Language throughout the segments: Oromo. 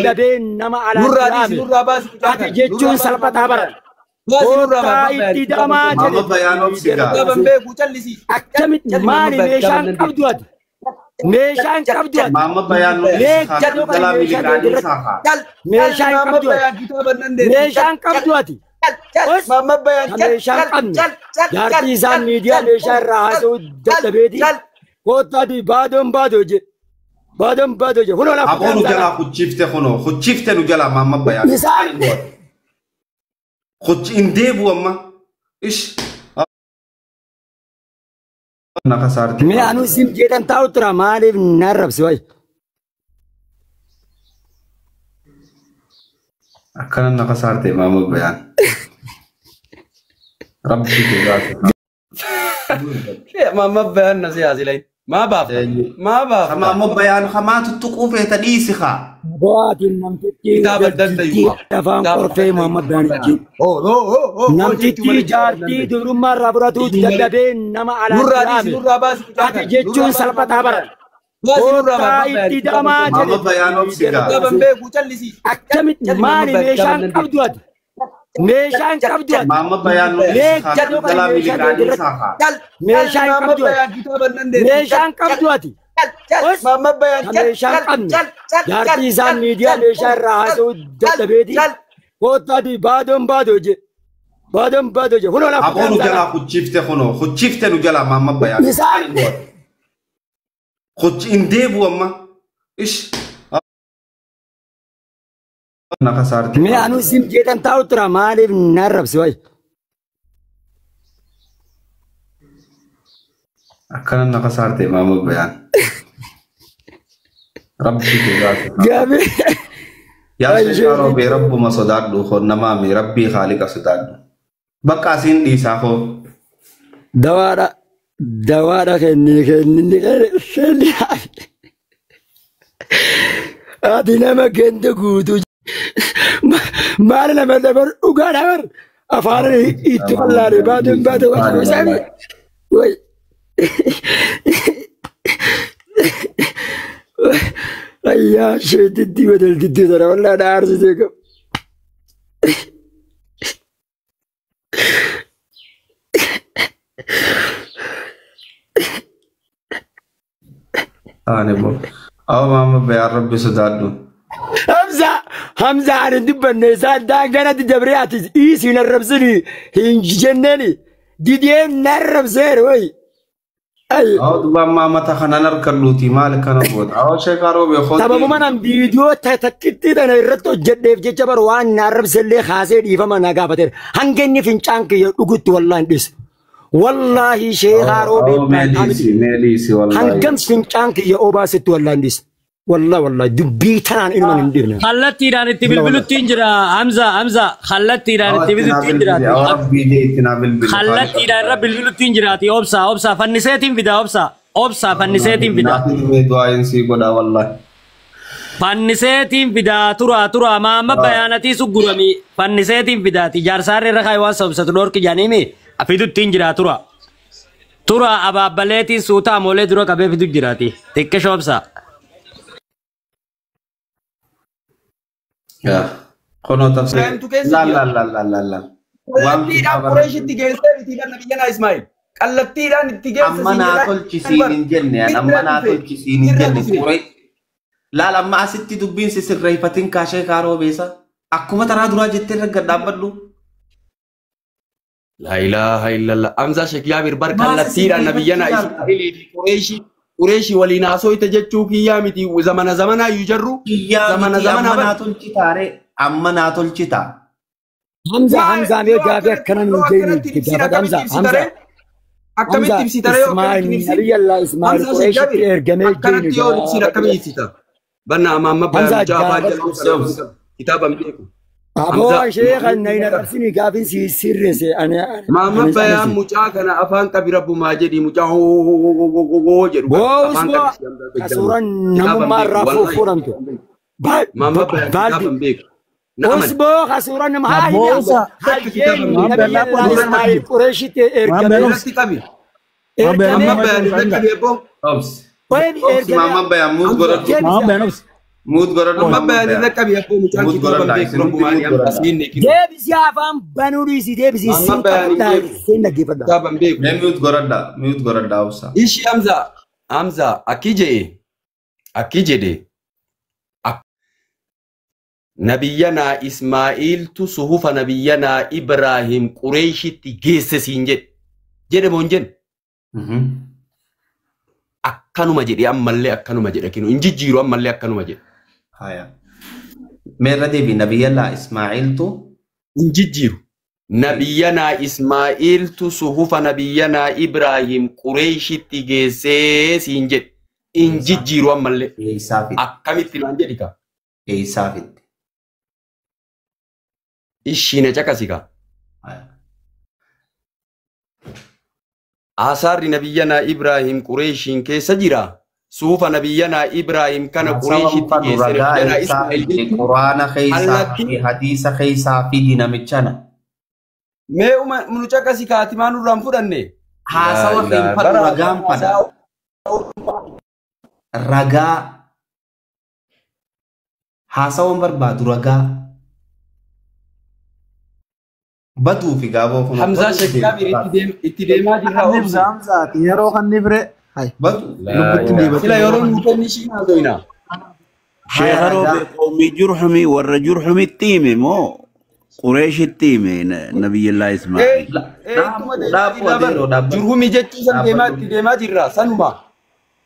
Dadhabee nama alaa Nurraa dhiisi, nurraa baasi. Ati jechuun salphataa bara. Koottaa itti damaa Maamma Bayaan obsi gaa. Kitaaba beeku callisi. Akkamitti maali meeshaan qabdu ati? Meeshaan qabdu ati? Maamma Bayaan nu jalaa miliqaanii saafa. Meeshaan qabdu ati? Meeshaan qabdu ati? Maamma Bayaan Meeshaan qabne. Jaartii isaan miidiyaa meeshaa irraa haasa'uu dadhabeeti. Koottaa ati baadoon baadoo je. Baadoon baadoo je. Hunoo lafa. Aboo nu jalaa kuchifte kunoo kuchifte nu jalaa Maamma Bayaan. Isaan. Kuchi hin deebi'u amma. Ish. Na kasaarte. Mee anu isin jedhan taa'u tura maaliif na arrabsi wayi? Akkana na kasaarte Maamma Bayaan. Rabbi sodaatu. Maamma Bayaan na siyaasilayi. Maa baafta? Maa baafta? Maamma Bayaan hamaa tuttuquu feeta dhiisi haa. Bo'aatiin namtittii Kitaaba dandayu. afaan qorfee Muhammad Bayaan wajjin. Namtittii jaartii dubrummaa irraa fudhatu dadhabee nama alaa Nurraa dhiisi, nurraa baasi. Ati jechuun salphataa bara. Koottaa itti damaa Maamma Bayaan obsi gaa. Kitaaba beeku callisi. Akkamitti maali meeshaan qabdu ati? Meeshaan qabdu ati? Maamma Bayaan nu jalaa miliqaanii saafa. Meeshaan qabdu ati? Meeshaan qabdu ati? Maamma Bayaan Meeshaan qabne. Jaartii isaan miidiyaa meeshaa irraa haasa'uu dadhabeeti. Koottaa ati baadoon baadoo je. Baadoon baadoo je. Hunoo lafa. Aboo nu jalaa kuchifte kunoo kuchifte nu jalaa Maamma Bayaan. Isaan. Kuchi hin deebi'u amma. Ish. Na kasaarte. Mee anu isin jedhan taa'u tura maaliif na arrabsi wayi? Akkana na kasaarte Maamma Bayaan. Rabbi sodaatu. Gaafii. Yaa sheekaa roobee rabbuma sodaadhu koo namaa mi rabbii haaliqa sodaadhu. Bakka asiin dhiisaa koo. Dawaadha. Dawaadha kennii kenni kenni. Ati nama ganda guutuu. Maal nama dabar dhugaa dabar afaan itti wallaalee baatu hin baatu waan isaanii. Wayi. Ayyaa sheetitti badaltitti tara wallaa dhaarsisee qabu. Taane boo. Awa Maamma Bayaan rabbi sodaadhu. Hamza Hamza ani dubbanne isaan daanganatti dabree ati dhiisii na arrabsini hin jenneeni didee na arrabseera wayi. Awa duba ammaa mata kanan harkadhuuti maal kana booda. Awa sheekaa roobee koo. Sababuma nan viidiyoo takkitti tana irratti hojjedheef jecha bar waan na arrabsellee kaasee dhiifama na gaafateera. Hanga inni fincaan kiyya dhugutti wallaahi hin dhiisu. Wallaahi sheekaa roobee Meeliisi meeliisi wallaahi. hangam fincaan kiyya obaasitti wallaahi hin dhiisu. Wallaahi wallaahi dubbii tanaan inuma hin dhiifne. Kallattiidhaan itti bilbilutti hin jira Hamza Hamza kallattiidhaan itti bilbilutti hin jiraati. Awa rabbii jee itti naa bilbili. Kallattiidhaan irra bilbilutti hin jiraati obsa obsa fanniseetiin fida obsa obsa fanniseetiin fida. Naaf himee du'aa sii godha wallaahi. Fanniseetiin fidaa turaa turaa maamma bayaanatii suggurami fanniseetiin fidaati jaarsaarri irra kaayee waan sabsatu dhorki jaaniimi fidutti hin jira tura. Tura abaabbaleetiin suutaa amoolee dura qabee fidu jiraati xiqqisho obsa. Kunoo tafsir. Ibraahimtu keessa Laal jira. laal laal laal laal laal. Waan Kallattiidhaan Qureeshitti geessee miti kan nabiyyanaa Ismaa'il. Kallattiidhaan itti geesse Amma naa tolchisiin hin jenne amma naa tolchisiin hin jenne quree. Laal amma asitti dubbiin si sirreeffatin kaashee kaaroo beesa. Akkuma taraa duraa jettee irra gad dhaabbadhu. Laa ilaaha illallah. Hamzaa Sheek Jaabir bar kallattiidhaan nabiyyanaa Ismaa'ilii fi Qureeshii Qureeshii waliin haasooyte jechuu kiyyaa miti zamana zamanaa iyyuu jarru. Kiyyaa Zamana miti zamanaa amma bar. naa tolchitaare amma naa tolchitaa. Hamza Hamza mee gaafii akkana nuun jeenyu gaafata Hamza Hamza. Akkamitti ibsita ree? Ismaa'il Akkamitti ibsita? Nabiyyallah Ismaa'il Hamzaa Sheek Qureeshitti Jaabir ergamee akkanatti yoo ibsina akkamitti ibsita? Banna amma amma Hamzaa bayan mucaa afaan gaafata jalaa kitaaba hin beeku. Aboo Hamzaa sheekha na hin arrabsini gaafiin si sirreesse ani Maamma bayaan mucaa kana afaan qabi rabbumaa jedhi mucaa hoo jedhu kana Boos afaan boo qabi si Hamzaa Sheek Jaabir. suuraan Kitaaba hin namummaa beeku irraa wallahi. fuudhamtu. Maamma bayaan kitaaba hin beeku. Na Boos amani. boo kasuura nama haa Abboosa. Kitaaba hin beeku. Nabiyyallah Ismaa'il Qureeshitti ergamee Irratti qabi. ergamee Maamma bayaan irratti qabi ebboo. Obsi. Wayib Obsi ergamee maamma bayaan muus godhadhu. Maamma bayaan obsi. Muut godhadhu Amma Muhammad bayaan Bayaan. irra qabi abboo mucaan Muut kitaaba godhadhaa beeku isin hundi rabbumaan muut amma godhadhaa. asiin neekin. Deebisii afaan banuu dhiisii deebisii Amma siin bayaan hin qabadhaa beeku. siin dhaggeeffadha. Kitaaba beeku. Mee muut godhadhaa muut godhadhaa obsa. Ishi Hamza Hamza akki jedhe akki jedhe nabiyyanaa Ismaa'iiltu suhufa nabiyyanaa Ibraahim Qureeshitti geesse siin jedhe. Jedhe moo hin jenne? Akkanuma jedhe ammallee akkanuma jedhe kinu hin jijjiiru ammallee akkanuma jedhe. Haya. Mee irra deebi nabiyyallaa Ismaa'iiltu Hin jijjiiru. Nabiyyanaa Ismaa'iiltu suhufa nabiyyanaa Ibraahim Qureeshitti geessee siin jedhe. Hin jijjiiru ammallee. eeysaa fidde Akkamitti naan jedhi kaa? eeysaa fidde. Ishiina caqasi kaa. Haya. Asaarri nabiyyanaa Ibraahim Qureeshiin keessa jira. Suufa nabiyyanaa Ibraahim kana Haasawaan Qureeshitti fadhu geesse ragaa nabiyyanaa eeysaa Ismaa'il fidde jechuun quraana keeysaa kallattii fi hadiisa keeysaa fidi namichana. mee uma nu caqasi kaatimaa nurraa hin fudhanne. Haasawa Laa keen ilaaha fadhu bara ragaan fadha. Ragaa haasawan barbaadu ragaa. Baduu fi gaaboo kun Hamzaa baduu Sheekkaabir deema. itti deemaa jirra Kannif obsi. zaamzaati yeroo kannif re hay Badu. lubbutti Sila deebate yeroo nu kenni ishiin haasoyna. Haya Sheekha ragaa. Roobe qoomii Jurhumii warra Jurhumitti hime moo Qureeshitti hime Nabiyyallaa Ismaa'il? Ittuma deemaa Dhaabuu jirra bar. adeeroo dhaabbadhu. Jurhumi jechuu san deemaa Dhaabbadhu. itti deemaa jirra sanuma.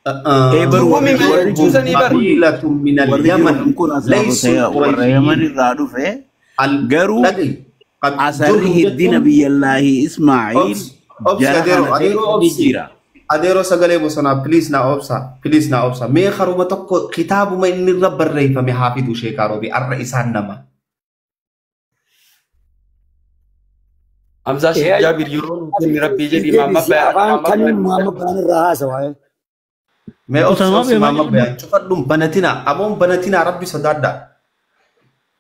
Ee bar Jurhumi warri warri jechuu sanii bar. Qabiilatun minal warri Yaman Jurhum kun laysu asaabota warra Yaman Qurayshiyin. irraa dhufe Al garuu dhagahi. asarri Jurhum hiddi jechuun Nabiyyallaahi Ismaa'il obsi obsi jara adeeroo kana adeeroo keessa ni obsi. jira. Adeeroo sagalee bosonaa please na obsa please na obsa mee haruma tokko kitaabuma inni irra barreeffame haa fidu sheekaa roobi arra isaan nama. Hamzaa Sheekh Jaabir yeroo nu kenni rabbii jedhi maamma Deebisii bayaan afaan maamma kamiin bayaan Muhammad Bayaan irraa haasawa. Mee obsi Osama obsi beemaa maamma jedhamu. bayaan cufadhuun banatina aboon banatina rabbi sodaadha.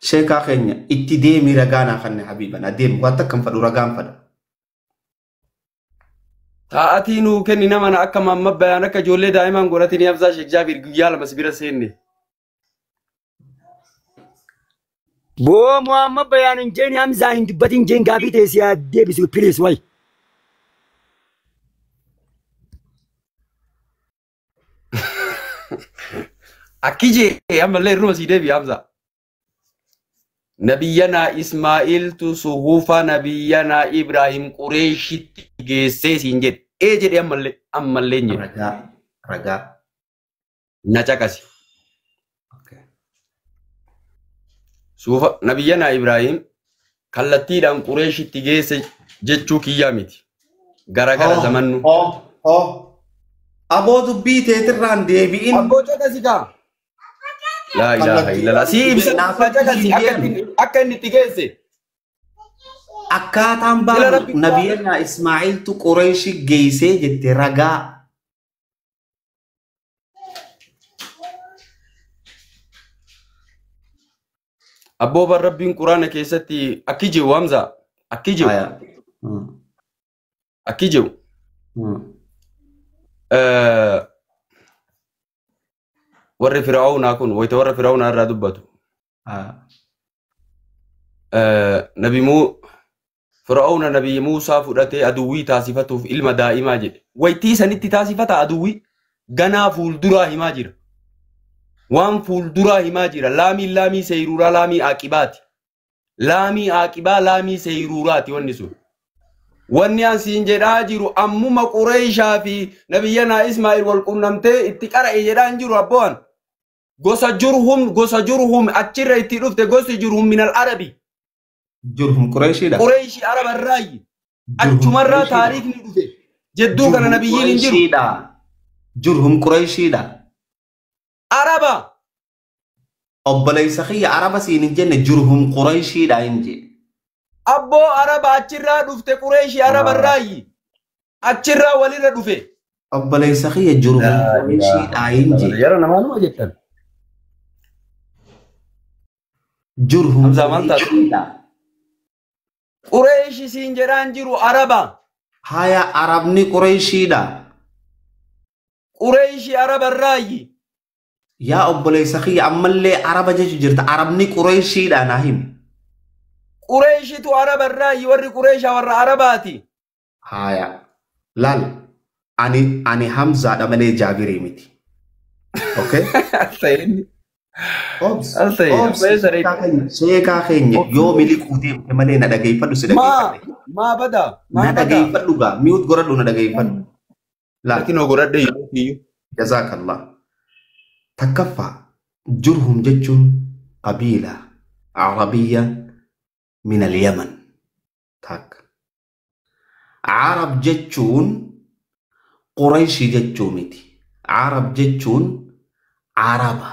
Sheekaa keenya itti deemi ragaa naa kanne habiiban adeemi waan takka hin fadhu ragaan fadha. Sa'aatii nuu kenni nama na akka maamma bayaan akka ijoollee daa'imaan godhatanii Hamzaa Sheekh Jaabir guyyaa lama si bira seenne. Boo Muhammad Bayaan hin jeen Hamzaa hin dubbatin jeen gaafii ta'e si haa deebisu please wayi. Akki jee ammallee irruma sii deebi'a Hamzaa. Nabiyyanaa Ismaa'iiltu suhufa nabiyyanaa Ibraahim Qureeshitti geessee siin jedhe. Ee jedhe ammallee ammallee hin jedhe. Ragaa ragaa. Na caqasi. Okay. Suufa nabiyyanaa Ibraahim kallattiidhaan Qureeshitti geesse jechuu kiyyaa miti. Gara gara Oh zamannu. oh oh aboo dubbii teetirraan deebi'in Abboo caqasi kaa. Laa ilaaha illallah. kallattiidhaan Sii ibsa naafatti caqasi siin akka deemu. inni akka inni itti geesse. Akkaataan Sila baanu rabbi nabiyyannaa Ismaa'iiltu Qureeshi geessee jette ragaa. Abboo bar rabbiin quraana keessatti akki jiru Hamza akki jiru Haya. akki jiru. Warri Fir'aawnaa kun wayita warra Fir'aawnaa irraa dubbatu. Nabi Muu Fir'aawna Nabi Muusaa fudhatee aduwwii taasifatuuf ilma daa'imaa jedhe. Waytii sanitti taasifata aduwwii ganaa fuulduraa himaa jira. Waan fuulduraa himaa jira. Laamiin laamii seeyruuraa laamii aaqibaati. Laamii aaqibaa laamii seeyruuraati wanni sun. Wanni an siin jedhaa jiru ammuma Qureeshaa fi nabiyyanaa Ismaa'il wal qunnamtee itti qara'e jedhaa hin jiru abboon. Gosa Jurhum achirra itti dhufte gosti Jurhum minal Arabi. Jurhum Qureeshiidha. Qureeshii Araba irraayi. Jurhum Achumarraa Qureeshiidha. taariikni dhufe. Jedduu kana Jurhum nabiyyiin hin jiru. Qureeshiidha. Jurhum Qureeshiidha. Araba. Obboleessa kiyya Araba siin hin jenne Jurhum Qureeshiidha hin jenne. Abboo Araba achirraa dhufte Qureeshii Araba irraayi. Achirraa walirra dhufe. Obboleessa kiyya Jurhum Qureeshiidha hin jenne. Yara namaanuma jettan. Jurhum Hamzaa maal taate? Qureeshiidha. Qureeshii siin jedhaan jiru Araba. Haya Arabni Qureeshiidha. Qureeshii Araba irraayi. Yaa obboleessa kiyya ammallee Araba jechu jirta. Arabni Qureeshiidha naa himi. Qureeshitu Araba irraayi warri Qureeshaa warra Arabaati. Haaya. Laal ani Hamzaadha malee Jaabirii miti. Okay? Al ta'e. Obs. Al ta'e. Obs. Sheekaa keenya yoo miliquu deemte malee na dhageeffadhu si Maa dhageeffadhe. maa bada Na maa bada. dhageeffadhu gaa mute godhadhu na dhageeffadhu. Laal. Laakiin godhadhe yeroo kiyyuu. Jazaakallah. Takkaffaa Jurhum jechuun qabiila Arabiyya min al-Yaman. Takka. Arab jechuun Qurayshii jechuu miti. Arab jechuun Araba.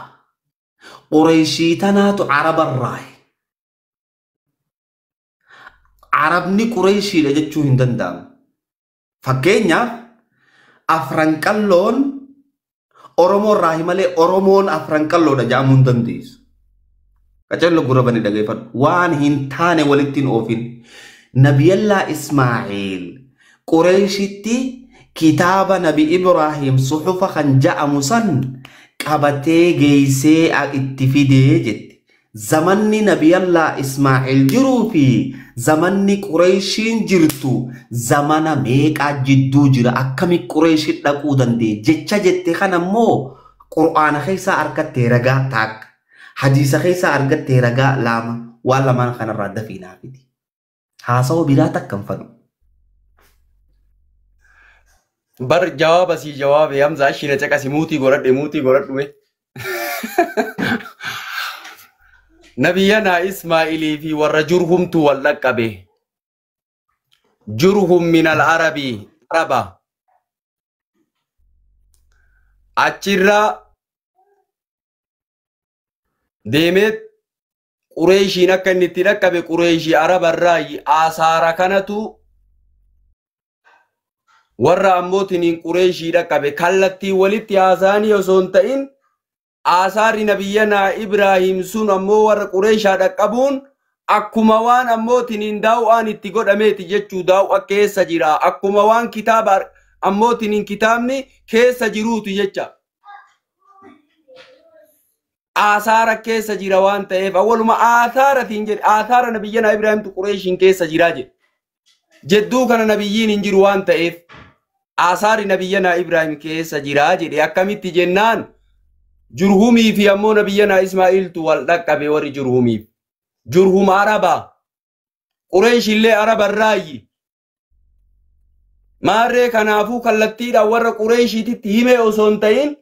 Qurayshii tanaatu Arabarraayi. Arabni Qurayshiidha jechuu hin danda'amu. Fakkeenyaaf afran qalloon Oromoo irraahi malee Oromoon afran qalloodha jedhamuu hin dandeessu. Qacello gurra bani dhageeffadhu. Waan hin taane walitti hin oofin. Nabiyallaa Ismaa'iil Qureeshitti kitaaba Nabi Ibraahim suxufa kan ja'amu san qabatee geessee itti fidee jette. Zamanni Nabiyallaa Ismaa'iil jiruu fi zamanni Qureeshiin jirtu zamana meeqaa jidduu jira akkami Qureeshii dhaquu danda'e jecha jette kana immoo Qur'aana keessaa argattee ragaa taakka. Hadiisa keessaa argattee ragaa lama waan lamaan kanarraa dafii naa fidi. Haasawaa biraa takka hin fadhu. Bar jawaaba sii jawaabe Hamza ashina caqasi muutii godhadhe muutii godhadhu mee. Nabiyyanaa Ismaa'ilii fi warra Jurhumtu wal dhaqqabe. Jurhum min al-Arabi Araba. Achirraa deemee Qureeshiin akka inni itti dhaqqabe Qureeshii Arabarraa asaara kanatu warra ammootiniin Qureeshii dhaqqabe kallattii walitti haasa'anii osoo hin ta'in aasaarri nabiyyanaa Ibraahim sun ammoo warra Qureeshaa dhaqqabuun akkuma waan ammootiniin daaw'aan itti godhameeti jechuu daaw'a keessa jira akkuma waan kitaaba ammootiniin kitaabni keessa jiruuti jecha. Aasaara keessa jira waan ta'eef awwaluma aasaaratiin jedhe aasaara nabiyyanaa Ibraahimtu Qureeshiin keessa jiraa jedhe. Jedduu kana nabiyyiin hin jiru waan ta'eef aasaarri nabiyyanaa Ibraahim keessa jiraa jedhe akkamitti jennaan Jurhumii fi ammoo nabiyyanaa Ismaa'iiltu wal dhaqqabe warri Jurhumiif. Jurhum Araba. Qureesh illee Arabarraayyi. Maarree kanaafuu kallattiidhaan warra Qureeshiititti himee osoo hin ta'in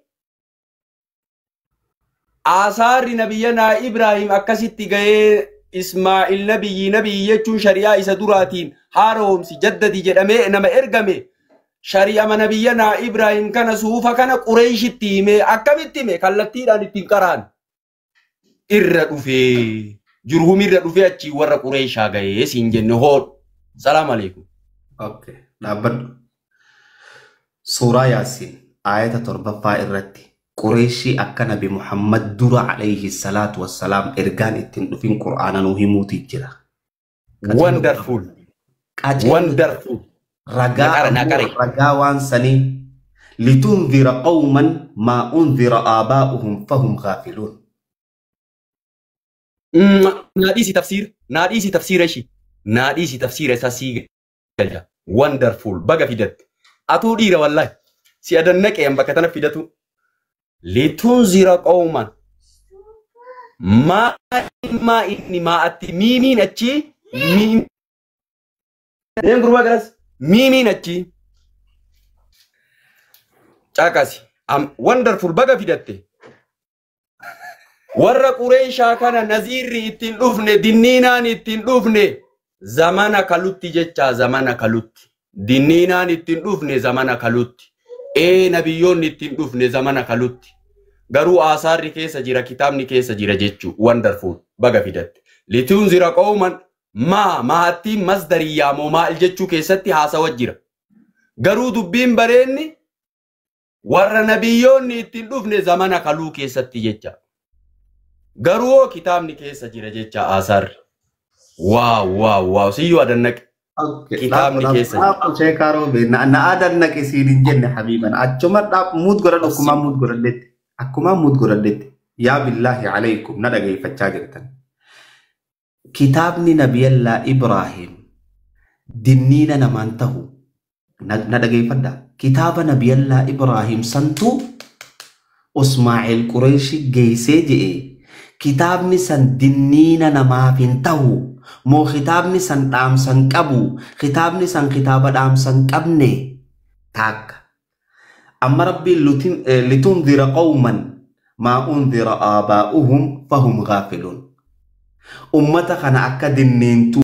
aasaarri nabiyyanaa Ibraahim akkasitti ga'ee Ismaa'il nabiyyi nabiyyi jechuun shari'aa isa duraatiin haaromsi jaddadi jedhamee nama ergame shari'ama nabiyyanaa Ibraahim kana suufa kana Qureeshitti himee akkamitti hime kallattiidhaan ittiin qaraan irra dhufee Jurhum irra dhufee achii warra Qureeshaa ga'ee siin jenne hoodhu. Salaam alaikum. Okay, dhaabbadhu. Suuraa Yaasiin ayata 7ffaa irratti Qureeshii akka Nabi Muhammad dura alayhi salaatu wassalaam ergaan ittiin dhufin Qur'aana nuu himuuti jira. Wonderful. Wonderful. Ragaa Naqara naqare. Ragaa waan sanii litunzira qawman maa unzira aabaa'uhum fahum gaafiluun. Naa dhiisi tafsiira. Naa dhiisi tafsiira ishii. Naa dhiisi tafsiira isaa sii galcha. Wonderful. Baga fidatte. Atuu dhiira wallahi. Si adannaqeen bakka tana fidatu. Litunzira qawman. Maa maa inni maa'atti miimiin achi miim. Deem gurbaa garas. Miimiin achi. Caqasi. Wonderful baga fidatte. Warra Qureeshaa kana naziirri ittiin dhufne dinniinaan ittiin dhufne zamana kalutti jecha zamana kalutti. Dinniinaan ittiin dhufne zamana kalutti. Ee nabiyyoonni ittiin dhufne zamana kalutti. Garuu aasaarri keessa jira kitaabni keessa jira jechuu wonderful baga fidatte. Litunzira qawman maa maattiin masdariyyaa moo maal jechuu keessatti haasawa jira. Garuu dubbiin bareenni warra nabiyyoonni ittiin dhufne zamana kaluu keessatti jecha. Garuu kitaabni keessa jira jecha aasaarri. Waaw waaw waaw siyyuu adannaqe. Kitaabni keessa jira. Dhaabbu sheekaa roobee na adannaqe siin hin jenne habiiban achuma dhaab mute godhadhu akkuma mute godhadhetti. Akkuma mute godhadhetti yaa billaahi alaykum na dhageeffachaa jirtan. Kitaabni Nabiyallaa Ibraahim dinniina namaan tahu na dhageeffadha. Kitaaba Nabiyallaa Ibraahim santu Usmaa'il Qureeshi geessee je'e kitaabni san dinniina namaaf hin tahu moo kitaabni san dhaamsan qabu kitaabni san kitaaba dhaamsan qabne taakka. Amma Rabbiin litundira qawman maa undira aabaa'uhum fahum gaafiluun. Ummata kana akka dinniintuu